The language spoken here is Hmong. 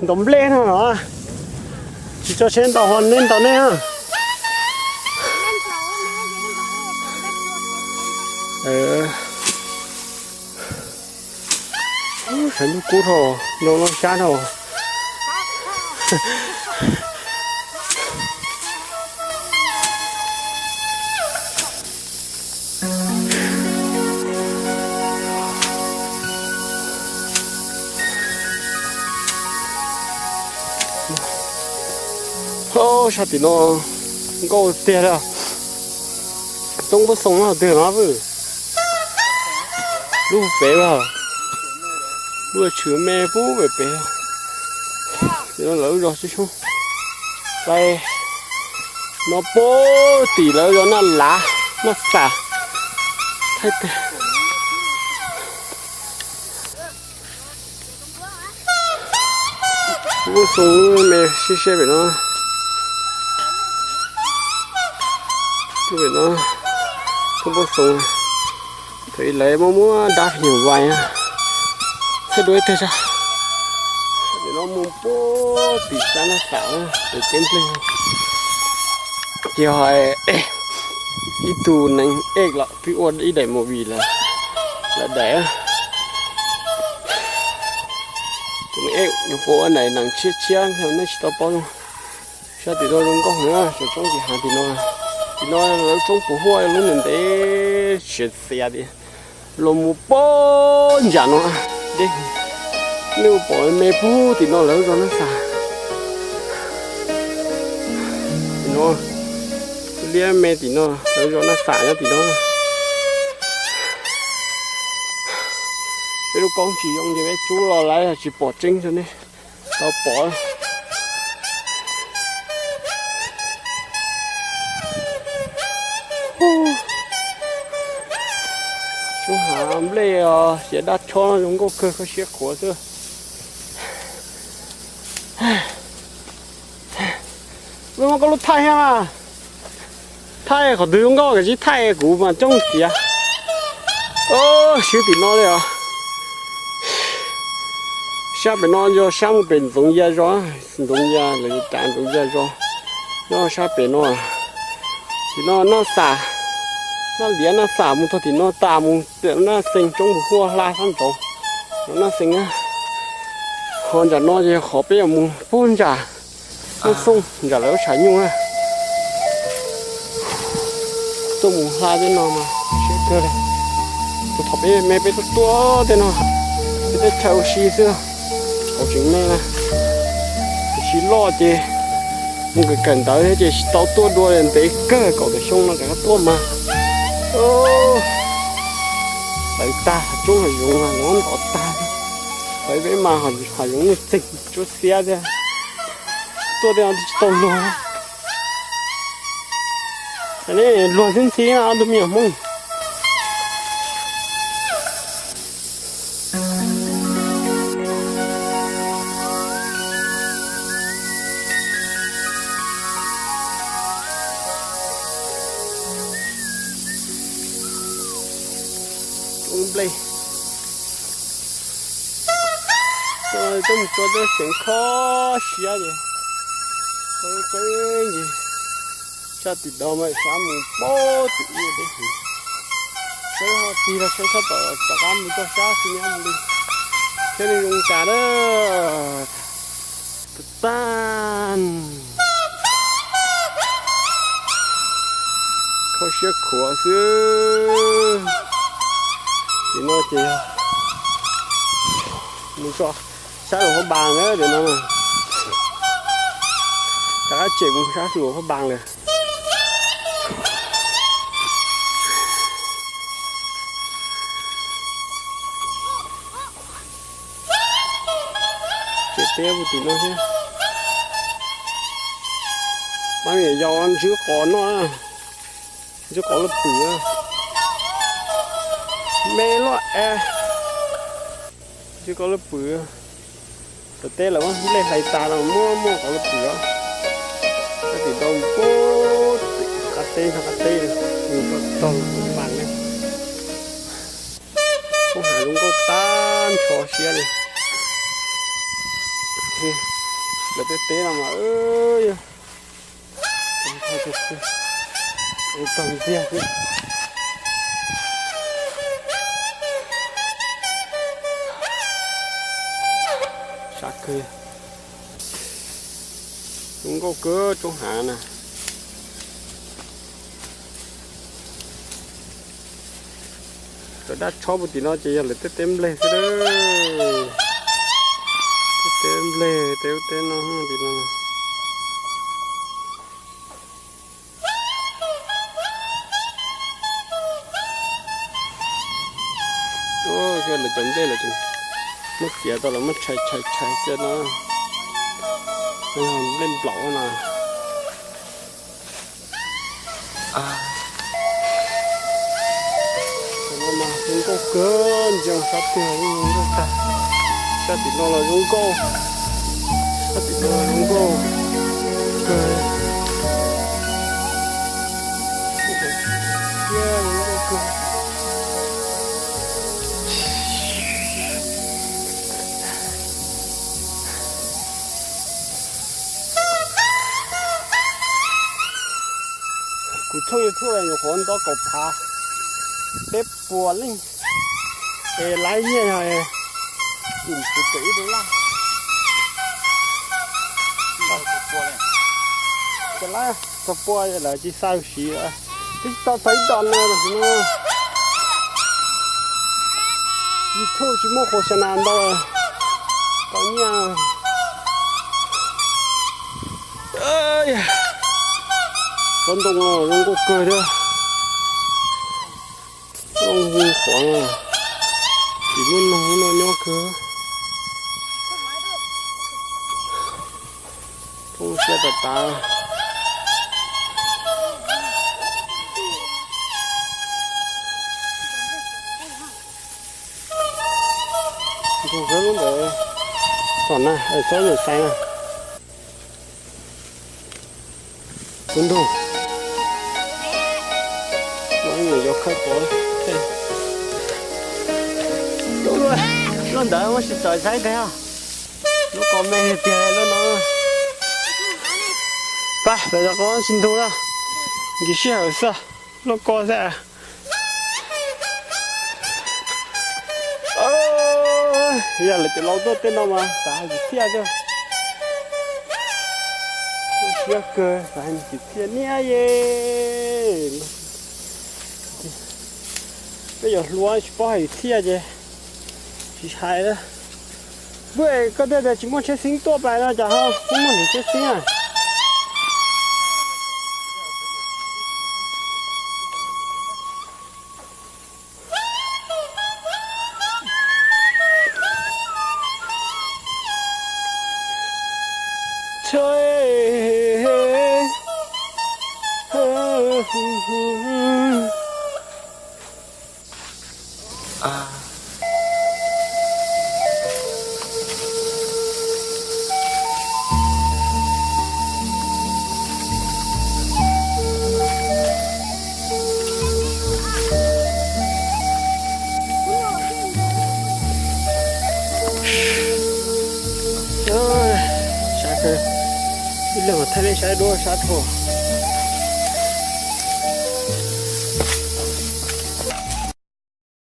Ntaus nplej no los, tsis tso siab ntaus ho neb ntaus nej. Sawv ntuj kub dhau, nroo no xyab dhau. Sab tim no nkauj tiag li. Roob Pob Xoos no twg no vwj. Lub pem, lub tshwm me pub pem pem. Lawv zos tsis xyoob, lawv no puag tim lawv zos Naj Lav, Naj Xam, Thaib teb. Lub Pob Xoos lub me siab siab pem no. Lub pem no, Roob Pob Xoos. Thaum ub lawv muab muab dab phim nyuj vais thaij dua ib teg sab. Pem no mus puag tim sab Naj Xam, pem teb nplej. Ces ho ib tug neeg ej los twb ua ib daim movie lawm, lawm daim. Tus neeg ej nyuam qhuav ua daim nees tshiab tshiab nej tsis tau paub zoo. Sab tim no zoo nkauj heev, cov roob tim hav tim no. Tim no lawv roob puas huaj lub ntev ntev tsis xiav tias los mus puag ntsam no deb. Nej ua pom me puag tim no lawv zos Naj Xam. Tim no liab me tim no lawv zos Naj Xam nyob tim no. Peb lub koob tsis zoo ces peb tsub los lawv tsis pom tseeb rau nej tau pom. Tsub hav nplej os, ces dab tshob zoo nkauj kawg, koj siab khuav xwb. Lub no koj lub thaij thiab mas, thaij qhov twg zoo nkauj koj sim thaij, kuv mas coob tiag. Swb tim no li os. Sab pem no yog sab mus pem Ntxoov Ya zos, Ntxoov Ya lawv cav Ntxoov Ya zos nyob sab pem no. Tim no Naj Xam, Naj Liav Naj Xam mus txog tim no tas mus Naj Xees, roob mus huaj hla sab nraud, Naj Xees. Ho ntsam no ces qhov peb yuav mus puag ntsam Naj Xooj ntsam lawv lub tshav nyuj na. Tuaj mus hla tej no mas siab kawg li. Tus thaum peb me peb tuaj tuaj tej no, peb tej chaw ua si xwb, hauv tseem me na. Tiam sis loj ces mus kawm kawm ntawv thiab ces tsis tau tuaj dua, ntev kawg, kaum tawm xyoo no rov qab tuaj mas tawv tag, hav tsoob hav zoov los ntov tag. Thaum peb mas hav zoov nuj txeeg tsuab xiab thiab, tuaj tej no twb tsis tau luag. Nej luag ntxhib ntxhib ob tug me nyuam Hmoob. Tsoo nplej. Tuaj mus txog tej xeev kho siab ces, ces sab tim no mas sab mus pab tim ub deb heev. Sab ho tig los sab sab tom rov qab mus txog sab xwb nyob mus li. Thiab li zoo cas na. Tag. Kho siab khuav xwb. Tim no ces mus txog sab Luas Phab Npas na tim no. Rov qab tsem mus sab Luas Phab Npas lawm. Tsem teb mus tim no thiab. Pab niam yau ntswb qos noj, ntswb qos lub pwm. Me luaj es, ntswb qos lub pwm. Tom teb lawv muab nplej hlais tas los muab muab qos lub pwm os. Koj tim rau puag tim qab teb, qab teb li. Tog mas ne, kuj hais zoo nkauj tag nrho siab li. Lawv tej teb no mas yog tog ntxiag xwb. Sab kawg, zoo nkauj kawg roob hav na. Cov dab tshob puag tim no ces yog lawv tej teb nplej xwb. Tej teb nplej tej ub tej no tim no. Yog lawv cov nplej lawv tseem muab txiav tau los muab tshais tshais tshais kiag no. Nplej nplaum no. Zoo nkauj kawg, ntsia sab twg los zoo nkauj tag. Sab tim no los zoo nkauj, sab tim no los zoo nkauj kawg. Kuv tshooj YouTube los nyuam qhuav nto kaum phav peb puas leej, es laiv nyiaj yog kuv pem ib laj. Txog pua lawm tsis xa siv, twb tau txog ib dos no los no. YouTube tsis muaj qhua xa nas ntau, tau nyiaj. Tsob ntoo zoo nkauj kawg thiab. Looj hu qhuav, tsis muaj noog no nyob kawg. Thoob siab tas tas. Ntug kawg lub ntawd, tom na, txhob yam xais na. Tus ntug, no yuav khawb pov. Lub ntawd muab tsis txawm saib tag, lub qos me tiag lub no. Pab, peb rov qab tsis ntug lawm, nkim sij hawm xwb, lub ko xwb. Yog lawv cov laus tuaj tej no mas xav hais kwv txhiaj thiab. Siab kawg, xav hais kwv txhiaj niaj ye. Peb yuav hluas tsis paub hais kwv txhiaj ces tsis hais. Npawg, koj thiaj tias tsis muaj tsheb xeeb tuaj pais no cas ho muaj niag tsheb xeeb na? Sab kawg, ib leeg thaij nej saib duab sab dhau.